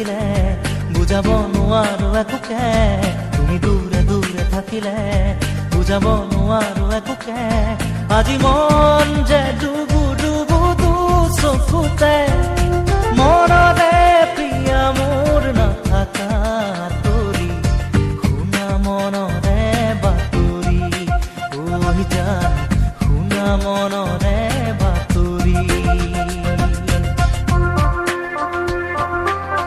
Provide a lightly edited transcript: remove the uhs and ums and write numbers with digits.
থাকিলে বুজাব নোৱাৰো একোকে, তুমি দূৰে দূৰে থাকিলে বুজাব নোৱাৰো একোকে। আজি মন যে ডুবু ডুবু দু চকুতে, মনতে